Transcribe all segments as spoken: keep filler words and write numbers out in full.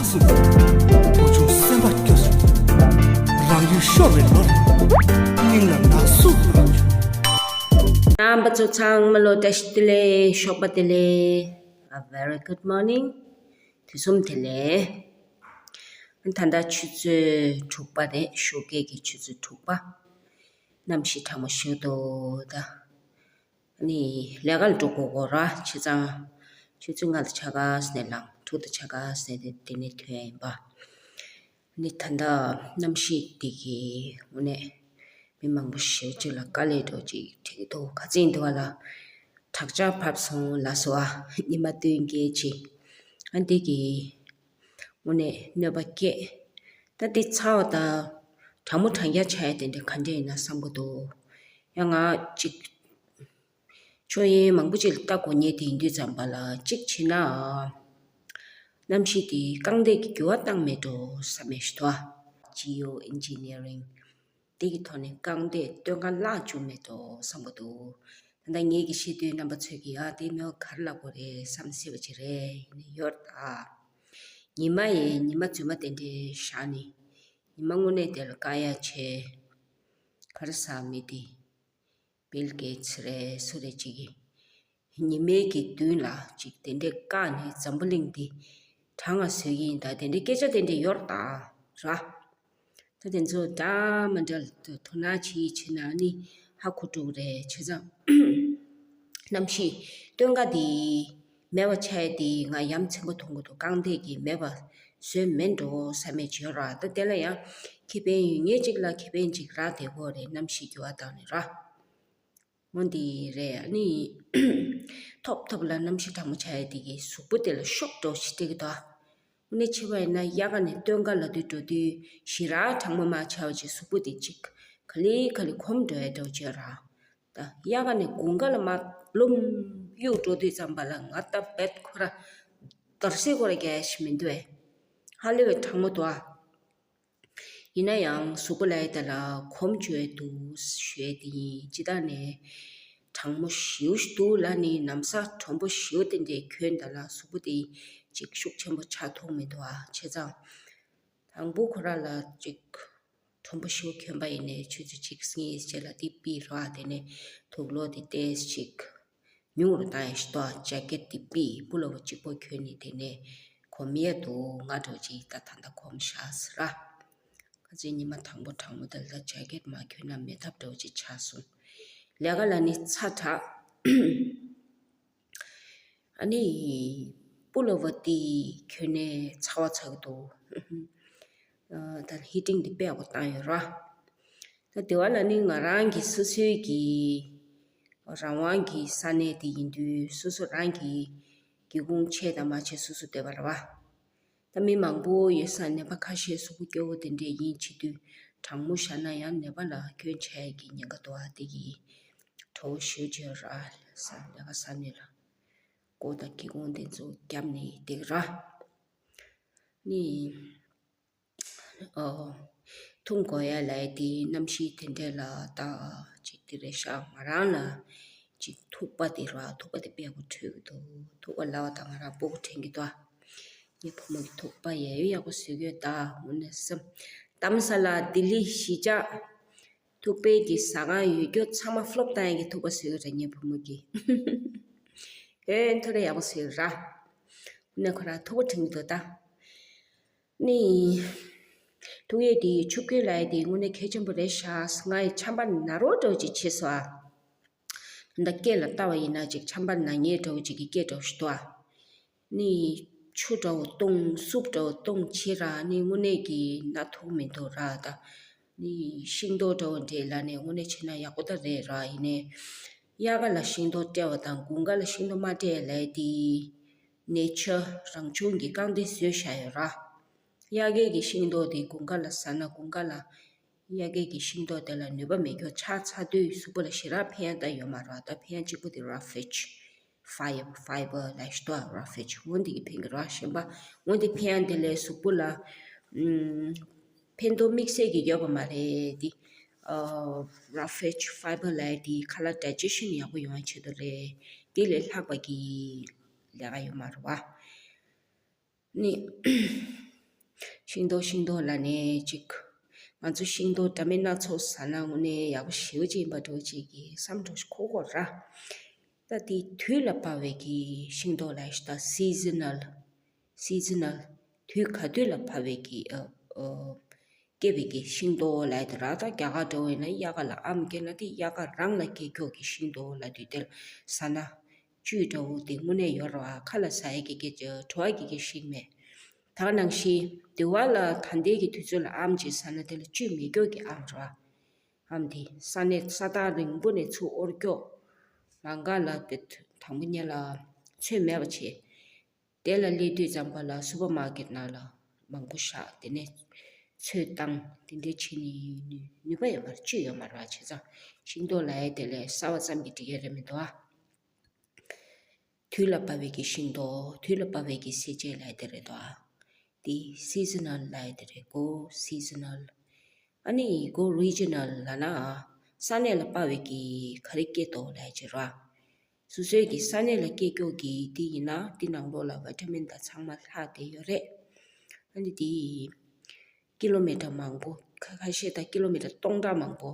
བུ་ཆུང་སེམས་པ་སྐྱོ་སོང་། རང་ཡུལ་ཤོར་བའི་ལོ་རེད། སྙིང་ལ་ན་ཟུག་ལངས་བྱུང་། རྣམ་པ་ཚོ་ཚང་མ་ལོ་བཀྲ་ཤིས་བདེ་ལེགས། ཞོགས་པ་བདེ་ལེགས། A very good morning. དུས་གསུམ་བདེ་ལེགས། ད་ལྟ་ཆུ་ཚོད་དྲུག་པ་རེད། ཞོགས་ཀས་ཀྱི་ཆུ་ཚོད་དྲུག་པ། གནམ་གཤིས་གྲང་མོ་ཞིག་འདུག་ད། ནི་ལས་ཀ་ལ་འགྲོ་དགོས་གོ་ར། བྱས་ཙང་ཆུ་ཚོད་ལྔ་དང་ཕྱེད་ཀ་ཙམ་ནས་ལངས། དྲུག་དང་ཕྱེད་ཀ་ཙམ་ནས་དེ་ནས་ཐོན་ཡ་ཡིན་པ། ནི་ད་ལྟ་གནམ་གཤིས་འདི་གི་དངོས་གནས་མི་མང་པོ་ཞེ་པོ་ཅིག་ལ་དཀའ་ལས་འདྲ་ཅིག་འཕྲད་ཀྱི་འདུག་ག་ཚོད་ཡིན་འདུག་བ་ལ། དྲག་ཆར་བབས་སོང་ལ་སོ་ཨ། ཉི་མ་སྟོན་སྐད་ཅིག་ཨ་འདི་གི་དངོས་གནས་གནོད་པ་སྐྱེལ། ད་འདི་ཚ་བ་དང་གྲང་མོ་གྲང་རྐྱང་ཆགས་ཡ་དེ་འདྲ་ག་འདྲ་ཡིན་ན་བསམ་གྱི་འདུག་ཡང་ང་ཅིག་ཆོས་ཡིན་མང་པོ་ཅིག་ལ་ལྟ་དགོས་ཉེན་དེ་ཡིན་དུས་ཙམ་པ་ལ་གཅིག་བྱས་ན། གནམ་གཤིས་དེ་རྐང་འདེགས་ཀྱི་འགྱུར་བ་བཏང་མེད་འགྲོ་བསམ་མེད་ཞུ་དོ། Geoengineering དེ་གི་ཐོག་ནས་རྐང་འདེགས་སྟོན་ཁ་བརླག་བཅུག་མེད་འགྲོ་བསམ་གྱི་འདུག་ད་ལྟ་ངེད་ཀྱི་ཤེས་དུས་རྣམ་པ་ཚོས་ཀྱིས་ཨ་དེ་མོ་ག་རེ་ལབ་དགོས་རེད་བསམ་སྲིད་པ་ཅིག་རེད། ཡིན་ནའི་ཡོད་ད། ཉི་མ་ཡིན་ཉི་མ་རྫུན་མ་དེ་འདྲའི་བཞག་ནས་ཉི་མ་དངོས་གནས་དེ་ལ་བཀག་ཡ་བྱས། ག་རེ་ཟ་མི་དེ། བིལ་གེ་ཚི་རེད་སུ་རེད་ཅིག་གིས། ཉི་མའི་གི་མདུན་ལ་ཅིག་དེ་འདྲས་བཀག་ནས་འཛམ་བུ་གླིང་འདི་གྲང་ང་བཟོས་ཀྱི་ཡིན་ད་དེ་འདྲས་སྐད་ཆ་དེ་འདྲས་ཡོད་རེད་ད་ར། ད་དེ་ཚོ་འདྲ་མ་འདྲ་ལ་དོ་སྣང་བྱེད་བྱེད་ན་ནི་ཧ་གོ་འགྲོ་གི་རེད། བྱས་ཙང་གནམ་གཤིས་སྟོན་ཁ་འདི་མེད་པ་ཆགས་ཡ་འདི་ང་ཡ་མཚན་པོ་མཐོང་གི་འདུག་རྐང་འདེགས་ཀྱི་མེད་པ་བཟོས་མེད་འགྲོ་བསམ་མེད་ཅིག་ཡོད་ར། ད་དེ་ལ་ཡང་ཁེ་ཕན་ཡོད་ངེས་ཅིག་ལ་ཁེ་ཕན་ཅིག་རག་བསྡད་ཀྱི་ཡོད་རེད། གནམ་གཤིས་འགྱུར་བ་བཏང་ནས་ར། འོ་འདི་རེད། ཨ་ནི་ཐོབ་ཐོབ་ལ་གནམ་གཤིས་གྲང་མོ་ཆགས་ཡ་དེ་གིས་གཟུགས་པོ་དེ་ལ་ཤོག་འགྲོ་ཞིག་སྤྲད་ཀྱི་འདུག་ཨ་ནི་ཕྱི་པ་ཡིན་ན་དབྱར་ཁ་ནས་སྟོན་ཁ་ལ་དུས་འགྲོ་དུས་ཞེ་དྲག་གྲང་མོ་མ་ཆགས་པ་ཅིག་གཟུགས་པོ་དེ་ཅིག་ག་ལེ་ག་ལེ་གོམས་འགྲོ་ཡ་འདྲ་བོ་ཅིག་ར། ད་དབྱར་ཁ་ནས་དགུན་ཁ་ལ་མར་ལྷུམ་གཡུག་འགྲོ་དུས་ཙམ་པ་ལ་ང་ད་བེད་ཁོ་ར་དར་སེ་ཁོ་ར་རྒྱག་ཡ་ཞིག་མི་འདུག་ཨེ། ཧ་ལས་པའི་གྲང་མོ་འདུག་ཨ། ཡིན་ན་ཡང་གཟུགས་པོ་ལ་ཡི་དྭགས་ལ་གོམས་བྱོས་འདུག་ཞུས་ཏེ་ཡིན། ཅི་ལྟར་ནས་གྲང་མོ་ཞེ་པོ་ཞིག་འདུག་ལ་ནི་ན་བཟའ་དྲོན་པོ་ཞེ་པོ་དེ་འདྲས་གྱོན་ད་ལ་གཟུགས་པོ་དེ་ཅིག་ཤུགས་ཆེན་པོ་ཆགས་ཐུབ་མི་འདུག་ཨ། བྱས་ཙང་དང་པོ་ཁོ་ར་ལ་ཅིག་དྲོན་པོ་ཞེ་པོ་གྱོན་པ་ཡིན་ནའི་ཆུ་ཚོད་གཅིག་གཉིས་རྗེས་ལ་དེ་ཕུད་རོགས་ཨ། དེ་ནས་དུག་ལོག་དེ་ཏོག་ཙམ་ཅིག་ཉུང་རུ་བཏང་ཡ་ཞིག་ཏོ། ཇེ་ཀེད་དེ་ཕུད་སྤུ་ལ་བ་གཅིག་པོ་གྱོན་ནས་དེ་ནས་གོམས་ཡས་འདུག་ང་འདྲ་བོ་ཅིག་ད་ད་ལྟ་གོམས་བཞག་ཟེར་ར། ཁ་ཚིག་ཉི་མ་དང་པོ་གྲང་མོ་དེ་ལ་ཇེ་ཀེད་མ་གྱོན་ན་མེད་ཐབས་འདྲ་བོ་ཅིག་ཆགས་སོང་། ལས་ཀ་ལ་ནི་ཚ་དྲགས། ཨ་ནི་སྤུ་ལ་བ་དེ་གྱོན་ནས་ཚ་བ་ཚ་གི་འདུག་ཨ་ད་ཧི་ཊིང་དེ་དཔེ་ཡག་པོ་བཏང་ཡོད་ར། ད་དེ་བ་ལ་ནི་ང་རང་གི་སོ་སོའི་གི་རང་དབང་གི་ས་གནས་དེ་ཡིན་དུས་སོ་སོ་རང་གི་སྒེའུ་ཁུང་ཕྱེ་དང་མ་ཕྱེ་སོ་སོ་བལྟས་པ་རེད་བ། ད་མི་མང་པོ་ཡོད་ས་ནད་པ་ཁ་ཤས་གཟུགས་པོ་སྐྱོ་བོ་དེ་འདྲས་ཡིན་བྱེད་དུས་གྲང་མོ་བཞག་ན་ཡང་ནད་པ་ལ་སྐྱོན་ཆགས་ཡས་ཀྱི་ཉེན་ཁ་འདུག་བ། དེ་གི་གྲོགས་ཞུ་བྱས་ར་ས་ལས་ཀ་ས་གནས་ལ་སྒོ་དང་སྒེའུ་ཁུང་དེ་ཚོ་བརྒྱབ་ནས་བསྡད་ར། ནི། ཨོ། འཐུང་དགོས་ཡ་ལས་དེ་གནམ་གཤིས་དེ་འདྲས་ལ་ད་ཅིག་དེ་རེད་ཤག་ང་རང་ལ་ཅིག་ཐུག་པ་དེ་ར། ཐུག་པ་དེ་དཔེ་ཡག་པོ་འཕྲོད་ཀྱི་འདུག་ཐུག་པ་ལབ་པ་ད་ང་རང་སྤུ་གུ་དྲན་གྱི་འདུག་ངའི་བུ་མོ་གི་ཐུག་པ་ཡ་ཡོ་ཡག་པོ་བཟོས་ཀྱི་ཡོད་ད། དངོས་གནས་སེམས་གཏམ་ས་ལ་ལྡི་ལི་གཞིས་ཆགས་ཐུག་པའི་གི་ཟ་ཁང་ཡོད་རྒྱུ་ཚང་མ་ཕློབ་བཏང་ཡ་གི་ཐུག་པ་བཟོས་ཀྱི་རེད་ངའི་བུ་མོ་གིས། ཨེ་མཐོ་རིས་ཡག་པོ་བཟོས་ར། དངོས་གནས་ཁོ་རང་ཐུག་པ་དྲན་གྱི་འདུག་ད། ནི། ཐུག་ཡས་དེ་ཆུ་ཁོལ་ལ་ཡས་དེ་དངོས་གནས་གལ་ཆེན་པོ་རེད་ཤག་ང་ཡི་ཆམ་པ་ན་རོ་འདྲ་བོ་ཅིག་བྱས་སོང་ཨ། ད་སྐེ་ལ་ལྟ་བ་ཡིན་ན་ཅིག་ཆམ་པ་ན་མཁན་འདྲ་བོ་ཅིག་གི་སྐེ་འདྲ་བོ་ཞིག་འདུག་ཨ། ནི། ཆུ་འདྲ་བོ་བཏུང་སུབ་འདྲ་བོ་བཏུང་བྱས་ར་ནི་དངོས་གནས་ཀྱི་ན་ཐུག་མི་འདུག་ར་ད། ནི་ཤིང་ཏོག་འདྲ་བོ་འདྲེས་ལ་ནི་དངོས་གནས་བྱས་ན་ཡག་པོ་ད་རེད་ར། ཡིན་ནའི་དབྱར་ཁ་ལ་ཤིང་ཏོག་སྤྲད་པ་དང་དགུན་ཁ་ལ་ཤིང་ཏོག་མ་སྤྲད་ལས་དེ་ནེ་ཆར་རང་བྱུང་གི་རྐང་སྟེགས་བཟོས་བཞག་ཡོད་ར། དབྱར་ཁའི་གི་ཤིང་ཏོག་དེ་དགུན་ཁ་ལ་ཟ་ན་དགུན་ཁ་ལ་དབྱར་ཁའི་གི་ཤིང་ཏོག་དེ་ལ་ནུས་པ་མེད་རྒྱུ། ཆ་ཚ་དུས་གཟུགས་པོ་ལ་ཞེ་དྲག་ཕན་ཡ་ད་ཡོད་མ་རེད་བ། ད་ཕན་ཡ་གཅིག་པོ་དེ་ར་ཕེ་ཆི། ཕའི་ཕའི་བར་ལབ་ཞིག་འདུག་ཨ། ར་ཕེ་ཆི་འོ་འདི་གི་ཕན་གི་ར། གཞན་པ་འོ་འདི་ཕན་ཡ་འདི་ལས་གཟུགས་པོ་ལ་ཨམ། ཕན་ཐོགས་དམིགས་བསལ་གྱི་ཡོད་པ་མ་རེད་དེ། ཨ། ར་ཕེ་ཆི་ཕའི་བར་ལབ་ཡ་དེ་ཁ་ལག་ཌའི་ཇེ་ཤན་ཡག་པོ་ཡོང་བའི་ཆེད་དུ་རེད། དེ་ལས་ལྷག་པ་གི་ལས་ཀ་ཡོད་མ་རེད་བ། ནི། ཤིང་ཏོག་ཤིང་ཏོག་ལབ་ནས་ཅིག་ང་ཚོ་ཤིང་ཏོག་འདྲ་མིན་སྣ་ཚོགས་ཟ་ན་དངོས་གནས་ཡག་པོ་ཞེ་པོ་ཅིག་ཡིན་པ་འདྲ་བོ་ཅིག་གི་བསམ་བློ་འཁོར་གྱི་ཡོད་ར། ད་དེ་དུས་ལ་བབས་པའི་གི་ཤིང་ཏོག་ལབ་ཡ་ཞིག་དང་། སི་ཛི་ནལ། སི་ཛི་ནལ། དུས་ག་དུས་ལ་བབས་པའི་གི་ཨ་ཨ་སྐྱེས་པའི་གི་ཤིང་ཏོག་ལབ་ཡ་དེ་ར། ད་རྒྱ་གར་འདྲ་བོ་ཡིན་ན་དབྱར་ཁ་ལ་ཨམ་སྐྱེས་ན་དེ་དབྱར་ཁ་རང་ལ་སྐྱེ་ཀྱོག་གི་ཤིང་ཏོག་ལབ་དུས་དེ་ལ་ཟ་ན། བཅུད་འདྲ་བོ་དེ་དངོས་གནས་ཡོད་རེད་བ། ཁ་ལ་ཟ་ཡ་གི་སྐད་ཆ་བྲོ་བ་གི་སྐད་ཆ་ཞིག་མེད། ད་ག་ནང་བཞིན་དུས་དབྱར་ལ་ད་ལྟའི་གི་དུས་ཚོད་ལ་ཨམ་ཅིག་ཟ་ན་དེ་ལ་བཅུད་མེད་ཀྱོག་གི་ཨམ་རེད་བ། ཨམ་དེ་ས་གནས་ས་ཐག་རིང་པོ་ནས་ཚུར་དབོར་ཀྱོག་ལམ་ཁ་ལ་དེ་དང་པོ་ཉིད་ལ་ཚོད་མེད་པ་བྱས། དེ་ལ་སླེབས་དུས་ཙམ་པ་ལ་སུ་པར་མར་ཀེཊ་ནང་ལ་མང་པོ་བཞག་དེ་ནས་ཚོད་བཏང་། དེ་འདྲའི་བྱས་ནས་ནུས་པ་ཡོད་མ་རེད། བཅུད་ཡོད་མ་རེད་བ། བྱས་ཙང་ཤིང་ཏོག་ལབ་ཡ་དེ་ལས་ཟ་བ་ཙམ་གྱིས་འགྲིག་གི་རེད་མི་འདུག་ཨ། དུས་ལ་བབས་པའི་གི་ཤིང་ཏོག་དུས་ལ་བབས་པའི་གི་ཟས་བཅད་ལབ་ཡ་དེ་རེད་འདུག་ཨ། དེ་སི་ཛི་ནལ་ལབ་ཡ་དེ་རེད། གོ་སི་ཛི་ནལ། ཨ་ནི་གོ་རི་ཇི་ནལ་ལབ་ན་ས་གནས་ལ་དཔག་པའི་གི་ག་རེ་སྐྱེ་འདུག་ལབ་ཡ་ཅིག་རེད་བ། སོ་སོའི་གི་ས་གནས་ལ་སྐྱེ་ཀྱོག་གི་དེ་ཡིན་ན་དེ་ནང་ལོགས་ལ་བི་ཊ་མིན་དང་ཚང་མ་ལྷག་བསྡད་ཡོད་རེད། ཨ་ནི་དེ་ཀི་ལོ་མི་ཊར་མང་པོ་ཁ་ཁ་ཤས་དང་ཀི་ལོ་མི་ཊར་སྟོང་ཕྲག་མང་པོ་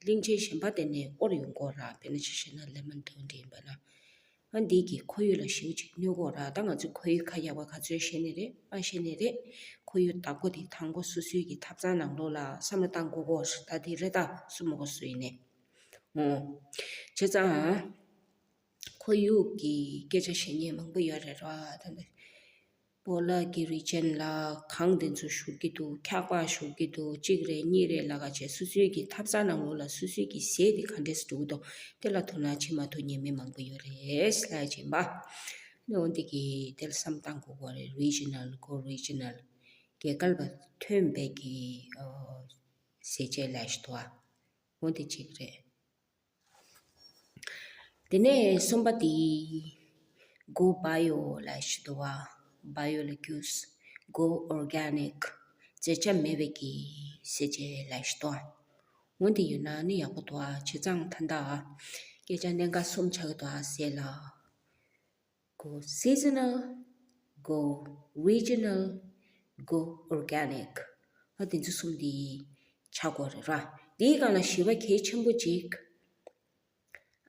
གླིང་ཆེན་གཞན་པ་དེ་ནས་དབོར་ཡོང་གི་ཡོད་རེད། དཔེར་ན་ཆ་བཞག་ན་ལེ་མོན་ཌོན་འདྲ་ཡིན་པ་ན། ཨ་འདི་གི་ཁོར་ཡུག་ལ་ཞེ་པོ་ཅིག་གནོད་ཀྱི་ཡོད་རེད། ད་ང་ཚོས་ཁོར་ཡུག་ཁ་ཡག་པ་ག་ཚོད་ཤེས་ནི་རེད། མ་ཤེས་ནི་རེད། ཁོར་ཡུག་བདག་པོ་དེ་དང་པོ་སོ་སོའི་གི་ཐབ་ཚང་ནང་ལོགས་ལ་བསམ་བློ་བཏང་དགོས་ཀྱི་ཡོད་རེད། ད་དེ་རེད། ད་སུ་མ་གོ་སུ་ཡིན་ནའི། འོ། བྱས་ཙང་ཁོར་ཡུག་གི་སྐད་ཆ་བཤད་མཁན་མང་པོ་ཡོད་རེད་ར། ད་ནི་པོ་ལར་གྱི་རི་ཇན་ལ་གངས་དེ་ཚོ་བཞུར་གྱི་འདུག་འཁྱག་པ་བཞུར་གྱི་འདུག་གཅིག་རེད་གཉིས་རེད་ལབ་ག་བྱས། སོ་སོའི་གི་ཐབ་ཚང་ནང་ལོགས་ལ་སོ་སོའི་གི་ཟས་དེ་ག་འདྲས་སེ་འགྲོ་གི་འདུག་དེ་ལ་དོ་སྣང་བྱེད་མ་ཐུབ་མཁན་མི་མང་པོ་ཡོད་རེད་ལབ་ཡ་ཅིག་ཡིན་པ། ནི་འོ་འདི་གི་དེ་ལ་བསམ་བཏང་དགོས་ཀྱི་ཡོད་རེད། རི་ཇི་ནལ་གོ་རི་ཇི་ནལ་རྒྱལ་ཁབ་ལ་ཐོན་པའི་གི་ཨོ་ཟས་བཅད་ལབ་ཡ་ཞིག་འདུག་ཨ། འོ་འདི་གཅིག་རེད། དེ་ནས་གསུམ་པ་དེ་གོ་བྷའི་ཡོ་ལབ་ཡ་ཞིག་འདུག་བ། བྷའི་ཡོ་ལ་རྒྱུས། གོ་ཨོར་གྷ་ནིག་རྫས་ཆ་མེད་པའི་གི་ཟས་བཅད་ལབ་ཡ་ཞིག་འདུག་འོ་འདི་ཡོད་ན་ནི་ཡག་པོ་འདུག་ཨ། བྱས་ཙང་ད་ལྟ་སྐད་ཆ་གནད་འགག་གསུམ་ཆགས་ཀྱི་འདུག་ཨ། ཟས་ལ། གོ་སི་ཛི་ནལ། གོ་རི་ཇི་ནལ། གོ་ཨོར་གྷ་ནིག་ཨ་དེ་ཚོ་གསུམ་དེ་ཆགས་ཀྱི་ཡོད་རེད་ར། དེའི་སྒང་ལ་བཞི་པ་གལ་ཆེན་པོ་གཅིག་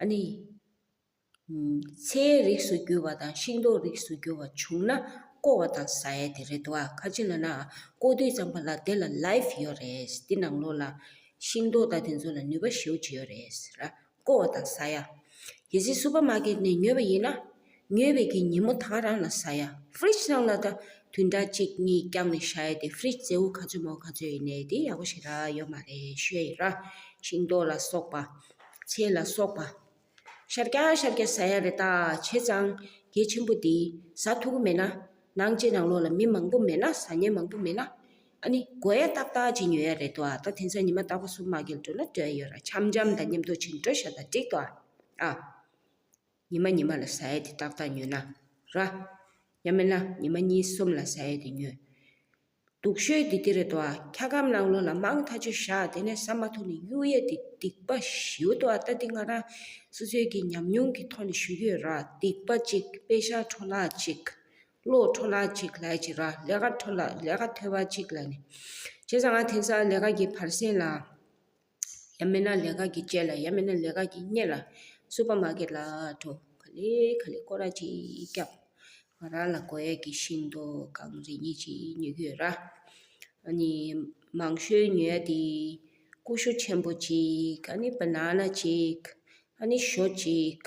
ཨ་ནི། ཚལ་རིགས་སུ་གྱུར་པ་དང་ཤིང་ཏོག་རིགས་སུ་གྱུར་པ་བྱུང་ན་བསྐོལ་བ་དང་ཟ་ཡ་དེ་རེད་འདུག་ཨ། ག་ཅི་ལབ་ན་བསྐོལ་དུས་ཙམ་པ་ལ་དེ་ལ་ལའིཕ་ཡོད་རེད། དེ་ནང་ལོགས་ལ་ཤིང་ཏོག་དང་དེ་ཚོ་ལ་ནུས་པ་ཞེ་པོ་ཅིག་ཡོད་རེད་ར། བསྐོལ་བ་དང་ཟ་ཡ། གལ་སྲིད་སུ་པར་མར་ཀེཊ་ནས་ཉོས་པ་ཡིན་ན། ཉོས་པའི་གི་ཉིན་མོ་ད་ག་རང་ལ་ཟ་ཡ། ཕི་རིཇ་ནང་ལ་ད་བདུན་ཕྲག་གཅིག་གཉིས་བརྐྱངས་ནས་བཞག་ཡ་དེ། ཕི་རིཇ་མཛེས་པོ་ག་ཚོད་མང་པོ་ག་ཚོད་ཡིན་ནའི་དེ་ཡག་པོ་ཞེ་དྲག་ཡོད་མ་རེད་ཞུ་ཡ་ཡིན་ར། ཤིང་ཏོག་ལ་སོགས་པ། ཚལ་ལ་སོགས་པ། ཤར་རྒྱག་ཤར་རྒྱག་ཟ་ཡ་རེད། ད་བྱས་ཙང་གལ་ཆེན་པོ་དེ་ཟ་ཐུབ་ཀྱི་མེད་ན། ནང་ཆེ་ནང་ལོགས་ལ་མི་མང་པོ་མེད་ན། ཟ་མཁན་མང་པོ་མེད་ན། ཨ་ནི་དགོས་ཡ་ཏག་ཏག་ཅིག་ཉོ་ཡ་རེད་དོ། ཨ་ད་དེང་སང་ཉི་མ་རྟག་པར་སུ་པར་མར་ཀེཊ་འགྲོ་ན་སྤྲོད་ཡ་ཡོད་ར། འཆམ་འཆམ་དང་མཉམ་དུ་ཕྱིན་འགྲོ་ཤ་ད་འགྲིག་དོ། ཨ། ཨ། ཉི་མ་ཉི་མ་ལ་ཟ་ཡ་དེ་ཏག་ཏག་ཉོས་ན་ར། ཡང་མིན་ན་ཉི་མ་གཉིས་གསུམ་ལ་ཟ་ཡ་དེ་ཉོས། སྡུག་ཤོས་དེ་དེ་རེད་དོ། ཨ་འཁྱག་སྒམ་ནང་ལོགས་ལ་མང་ཐག་ཆོད་བཞག་དེ་ནས་ཟ་མ་ཐུབ་ནས་གཡུག་ཡས་དེ་སྡིག་པ་ཞེ་པོ་འདུག། ཨ་ད་དེ་ང་རང་སོ་སོའི་གི་ཉམས་མྱོང་གི་ཐོག་ནས་ཞུ་གི་ཡོད་ར། སྡིག་པ་གཅིག། པེ་ཤག་འཕྲོ་བརླག་གཅིག། བློ་འཕྲོ་བརླག་གཅིག་ལབ་ཡ་ཅིག་ར། ལས་ཀ་འཕྲོ་བརླག། ལས་ཀ་ཐོལ་པ་གཅིག་ལབ་ནས། བྱས་ཙང་ང་དེང་སང་ལས་ཀ་གི་བར་གསེང་ལ། ཡང་མིན་ན་ལས་ཀ་གི་རྗེས་ལ། ཡང་མིན་ན་ལས་ཀ་གི་སྔོན་ལ་སུ་པར་མར་ཀེཊ་ལ་འགྲོ། ག་ལེ་ག་ལེ་སྐོར་ར་ཅིག་བརྒྱབ། ང་རང་ལ་དགོས་ཡས་ཀྱི་ཤིང་ཏོག་གང་རེ་གཉིས་ཅིག་ཉོ་གི་ཡོད་ར། ཨ་ནི་མང་ཤོས་ཉོ་ཡ་དེ་ཀུ་ཤུ་ཆེན་པོ་གཅིག། ཨ་ནི་བ་ན་ན་གཅིག། ཨ་ནི་ཞོ་གཅིག།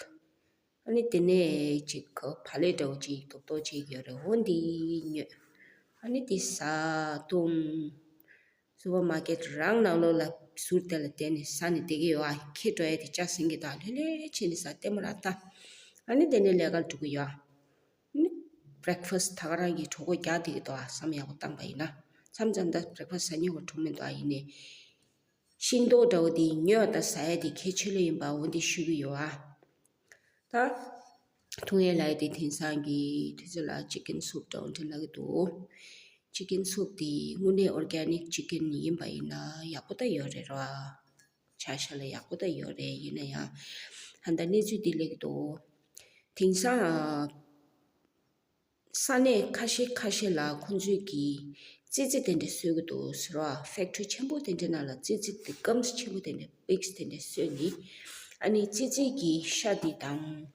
ཨ་ནི་དེ་ནས་ཅིག་བག་ལེབ་འདྲ་བོ་ཅིག་རྡོག་རྡོག་ཅིག་ཡོད་རེད། འོ་འདི་ཉོས། ཨ་ནི་དེ་ཟ་བཏུང་། སུ་པར་མར་ཀེཊ་རང་ནང་ལོགས་ལ་ཟུར་དེ་ལ་བསྡད་ནས་ཟ་ནས་བསྡད་ཀྱི་ཡོད། ཨ་ཁྱེར་འགྲོ་ཡ་དེ་ལྕགས་སྲིན་གྱི་དང་ལྷོད་ལྷོད་བྱས་ནས་ཟ། ལྟད་མོ་ར་ལྟ། ཨ་ནི་དེ་ནས་ལས་ཀར་འགྲོ་གི་ཡོད། ཨ་ནི་བྷི་རེག་ཕ་སི་ད་ག་རང་གི་གྲོགས་པོ་རྒྱག་བསྡད་ཀྱི་འདུག། ཨ་བསམ་ཡག་པོ་བཏང་པ་ཡིན་ན། མཚམས་མཚམས་ད་བྷི་རེག་ཕ་སི་ཟ་སྙིང་པོ་གྲོངས་མི་འདུག། ཨ་ཡིན་ནའི་ཤིང་ཏོག་འདྲ་བོ་དེ་ཉོས་དང་ཟ་ཡ་དེ་གལ་ཆེ་ལོས་ཡིན་པ་འོ་འདི་ཞུ་གི་ཡོད། ཨ་ད་འཐུང་ཡས་ལབ་ཡ་དེ་དེང་སང་གི་དུས་ཚོད་ལ་ཅི་ཀན་སུབ་འདྲ་བོ་འདྲ་ལབ་ཀྱི་འདུག། ཅི་ཀན་སུབ་དེ་དངོས་གནས་ཨོར་གྷ་ནིག་ཅི་ཀན་ཡིན་པ་ཡིན་ན་ཡག་པོ་ད་ཡོད་རེད་ར། ཆ་ཤས་ལ་ཡག་པོ་ད་ཡོད་རེད། ཡིན་ན་ཡང་ད་ལྟ་གནས་ཚུལ་འདི་སླེབས་ཀྱི་འདུག། དེང་སང་ས་གནས་ཁ་ཤས་ཁ་ཤས་ལ་ཁོང་ཚོས་ཀྱི་ ཙི་ཙི་དེ་འདྲ་གསོད་ཀྱི་འདུག་ཟེར་བ། ཕེག་ཊི་རི་ཆེན་པོ་དེ་འདྲ་ནང་ལ་ཙི་ཙི་དེ་སྐམ་ཆེན་པོ་དེ་འདྲ་པིག་སི་དེ་འདྲ་གསོད་ནི། ཨ་ནི་ཙི་ཙི་གི་ཤ་དེ་དང་།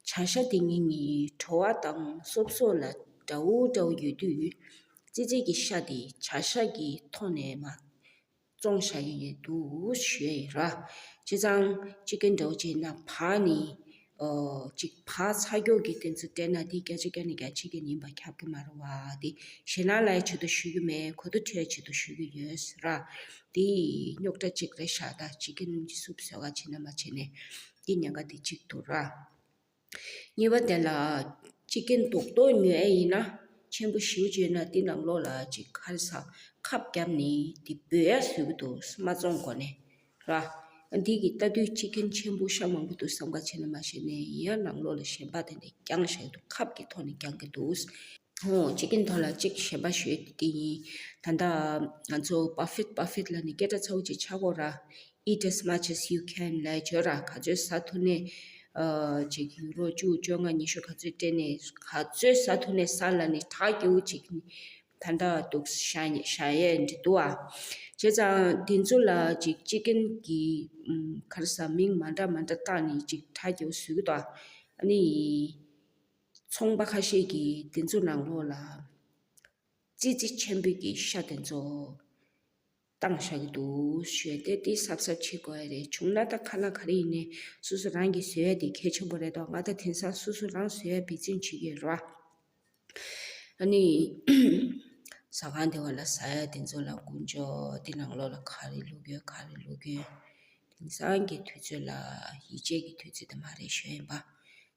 བྱ་ཤ་དེ་གཉིས་ནི་བྲོ་བ་དང་སོབ་སོབ་ལ་འདྲ་བོ་འདྲ་བོ་ཡོད་དུས། ཙི་ཙི་གི་ཤ་དེ་བྱ་ཤ་གི་ཐོག་ནས་མར་བཙོང་བཞག་གི་ཡོད་འདུག་ཞུ་ཡ་ཡིན་ར། བྱས་ཙང་ཅི་ཀན་འདྲ་བོ་བྱས་ན་ཕག་ནི། ཨོ། ཅིག་ཕག་ཚ་སྐྱོ་གི་དེ་ཚོ་སྤྲད་ན་དེ་བརྒྱ་ཆ་བརྒྱ་ནས་བརྒྱ་ཆ་བརྒྱ་ཡིན་པ་ཁྱབ་ཀྱི་མ་རེད་བ། དེ་ཞེད་སྣང་ལ་ཡ་ཆེད་དུ་ཞུ་གི་མེད། གོ་བསྡུར་ཁྲོད་ཆེད་དུ་ཞུ་གི་ཡོད་ཟེར་ར། དེ་རྙོག་དྲ་གཅིག་རེད་ཤག་ད་ཅི་ཀན་གྱི་སུབ་བཟོ་ག་བྱེད་ན་མ་བྱེད་ནས་དེ་ཉེན་ཁ་དེ་གཅིག་འདུག་ར། གཉིས་པ་དེ་ལ་ཅི་ཀན་རྡོག་རྡོག་ཉོ་ཡ་ཡིན་ན། ཆེན་པོ་ཞེ་པོ་ཅིག་ཡོད་ན་དེ་ནང་ལོགས་ལ་ཅིག་ག་རེ་ཟ། ཁབ་བརྒྱབ་ནས་དེ་སྦོས་ཡ་བཟོ་གི་འདུག་མ་བཙོང་གོང་ནས་ར། འདི་གི་ལྟ་དུས་ཅི་ཀན་ཆེན་པོ་ཤ་མང་པོ་འདུག་བསམ་ག་བྱས་ན་མ་བྱས་ནས་ཡིན་ཡ། ནང་ལོགས་ལ་ཞེན་པ་དེ་འདྲ་བརྐྱངས་བཞག་གི་འདུག་ཁབ་ཀྱི་ཐོག་ནས་བརྐྱངས་གི་འདུག་ཨོ། ཅི་ཀན་ཐོག་ལ་གཅིག་ཞེན་པ་ཞུ་ཡ་དེ་ཡིན། ད་ལྟ་ང་ཚོ་བ་ཕེཊ་བ་ཕེཊ་ལབ་ནས་སྐད་གྲགས་ཚ་བོ་ཅིག་ཆགས་ཀྱི་ཡོད་ར། Eat as much as you can ལབ་བྱས་ར། ག་ཚོད་ཟ་ཐུབ་ནས། ཨ། ཅིག་ཡུ་རོ་བཅུ་བཅོ་ལྔ་ཉི་ཤུ་ག་ཚོད་སྤྲད་ནས་ག་ཚོད་ཟ་ཐུབ་ནས་ཟ་ལབ་ནས་གྲ་རྒྱས་པོ་ཅིག་ད་ལྟ་འདུག་བཞག་ཡས་འདྲ་འདུག་ཨ། བྱས་ཙང་དེ་ཚོ་ལ་ཅིག་ཅི་ཀན་གྱི་ཨམ། ག་རེ་ཟ། མིང་མ་འདྲ་མ་འདྲ་བཏགས་ནས་ཅིག་གྲ་རྒྱས་པོ་བཟོ་གི་འདུག་ཨ། ཨ་ནི། ཚོང་པ་ཁ་ཤས་ཀྱིས་དེ་ཚོ་ནང་ལོགས་ལ་ཙི་ཙི་ཆེན་པོའི་གི་ཤ་དེ་ཚོ་བཏང་བཞག་གི་འདུག་ཞུས་ཏེ། དེ་གཟབ་གཟབ་བྱེད་དགོས་ཡ་རེད། བྱུང་ན་ད་ཁ་ལག་ག་རེ་ཡིན་ནའི་སོ་སོ་རང་གིས་བཟོ་ཡ་དེ་གལ་ཆེན་པོ་རེད་དོ། ང་ད་དེང་སང་སོ་སོ་རང་བཟོ་ཡ་འབད་བརྩོན་བྱེད་ཀྱི་ཡོད་རེད་བ། ཨ་ནི། ཟ་ཁང་དེ་བ་ལ་ཟ་ཡ་དེ་ཚོ་ལ་དཀོན་མཆོག་དེ་ནང་ལོགས་ལ་ག་རེ་བླུགས་ཡོད་ག་རེ་བླུགས་ཡོད། དེང་སང་གི་དུས་ཚོད་ལ་ཡིད་ཆེས་ཀྱི་དུས་ཚོད་དེ་མ་རེད་ཞུ་ཡིན་པ།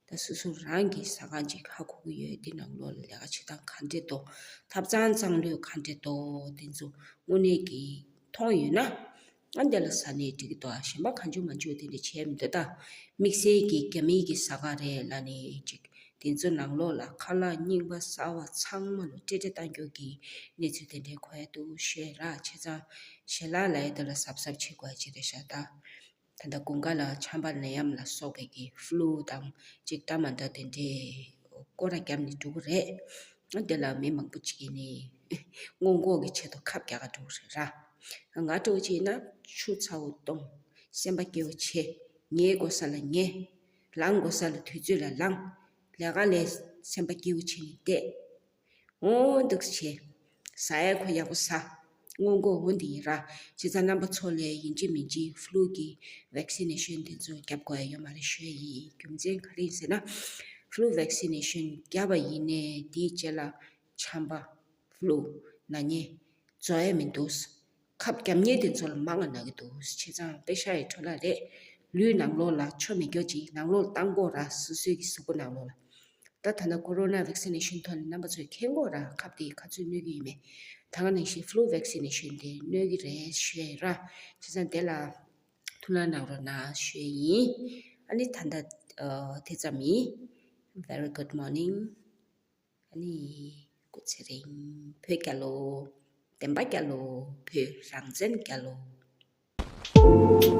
ད་སོ་སོ་རང་གི་ཟ་ཁང་ཅིག་ཧ་གོ་གི་ཡོད། དེ་ནང་ལོགས་ལ་ལས་ཀ་བྱེད་སྟངས་ག་འདྲས་འདུག་ཐབ་ཚང་གཙང་ལྷོད་ག་འདྲས་འདུག་དེ་ཚོ་དངོས་གནས་ཀྱི་མཐོང་ཡོད་ན། ཨ། འདི་ལ་ཟ་ནས་འགྲིག་གི་འདུག་ཨ། གཞན་པ་གང་བྱུང་མང་བྱུང་དེ་འདྲ་བྱས་མི་འདུག་ད་དམིགས་བསལ་གྱི་རྒྱ་མིའི་གི་ཟ་ཁང་རེད་ལབ་ནས་ཅིག་དེ་ཚོ་ནང་ལོགས་ལ་ཁ་ལག་རྙིང་པ་གསར་པ་ཚང་མ་ལ་སྤྲད་སྤྲད་བཏང་རྒྱུ་གི་གནས་ཚུལ་དེ་འདྲའི་གོ་ཡ་འདུག་ཞུ་ཡ་ར། བྱས་ཙང་ཞལ་ལག་ལབ་ཡ་དེ་ལ་གཟབ་གཟབ་བྱེད་དགོས་ཡ་ཅིག་རེད་ཤག་ད། ད་ལྟ་དགུན་ཁ་ལ་ཆམ་པ་ནད་ཡམས་ལ་སོགས་པའི་གི་ཕུ་ལུ་དང་ཅིག་འདྲ་མ་འདྲ་དེ་འདྲའི་སྐོར་ར་བརྒྱབ་ནས་འགྲོ་གི་རེད། དེ་ལ་མི་མང་པོ་ཅིག་གིས་ནི་སྔོན་འགོག་གི་ཆེད་དུ་ཁབ་རྒྱག་ག་འགྲོ་གི་རེད་ར། ང་འདྲ་བོ་ཅིག་ཡིན་ན་ཆུ་ཚ་བོ་བཏུང་། སེམས་པ་སྐྱིད་པོ་བྱེད། ཉལ་དགོས་ས་ལ་ཉལ། ལངས་དགོས་ས་ལ་དུས་ཚོད་ལ་ལངས། ལས་ཀ་ལས་སེམས་པ་སྐྱིད་པོ་བྱས་ནས་བསྡད། འོ་འདུག་སེ་བྱས། ཟ་ཡ་ཁོ་ཡག་པོ་ཟ། སྔོན་འགོག་འོ་འདི་ཡིན་ར། བྱས་ཙང་རྣམ་པ་ཚོ་ལ་ཡིན་གཅིག་མིན་གཅིག་ཕུ་ལུ་གི་ཝེག་སི་ནེ་ཤན་དེ་ཚོ་རྒྱབ་དགོས་ཡ་ཡོད་མ་རེད་ཞུ་ཡ་ཡིན། རྒྱུ་མཚན་ག་རེ་ཡིན་ཟེར་ན། ཕུ་ལུ་ཝེག་སི་ནེ་ཤན་བརྒྱབ་པ་ཡིན་ནའི་དེའི་རྗེས་ལ་ཆམ་པ། ཕུ་ལུ། ན་ཉེན། རྫོགས་ཡ་མི་འདུག་ཁབ་བརྒྱབ་མཁན་དེ་ཚོ་ལ་མང་ང་ན་གི་འདུག་བྱས་ཙང་པེ་ཤ་ཡི་འཕྲོ་བརླག་རེད། ལུས་ནང་ལོགས་ལ་ཆོ་མེད་རྒྱུ་ཅིག་ནང་ལོགས་ལ་བཏང་དགོས་ར། སོ་སོའི་གི་གཟུགས་པོ་ནང་ལོགས་ལ། ད་ད་ལྟ་ཀོ་རོ་ན་ཝེག་སི་ནེ་ཤན་ཐོག་ནས་རྣམ་པ་ཚོས་མཁྱེན་གོ་ར། ཁབ་དེ་ག་ཚོད་གནོད་ཀྱི་ཡོད་མེད། ད་ག་ནང་བཞིན་ཕུ་ལུ་ཝེག་སི་ནེ་ཤན་དེ་གནོད་ཀྱི་རེད་ཞུ་ཡ་ཡིན་ར། བྱས་ཙང་དེ་ལ་ཐུགས་སྣང་གནང་རོགས་གནང་ཞུ་ཡ་ཡིན། ཨ་ནི་ད་ལྟ་ཨ་དེ་ཙམ་ཡིན། Very good morning. ཨ་ནི་སྐུ་ཚེ་རིང་། བོད་རྒྱལ་ལོ། བདེན་པ་རྒྱལ་ལོ། བོད་རང་བཙན་རྒྱལ་ལོ།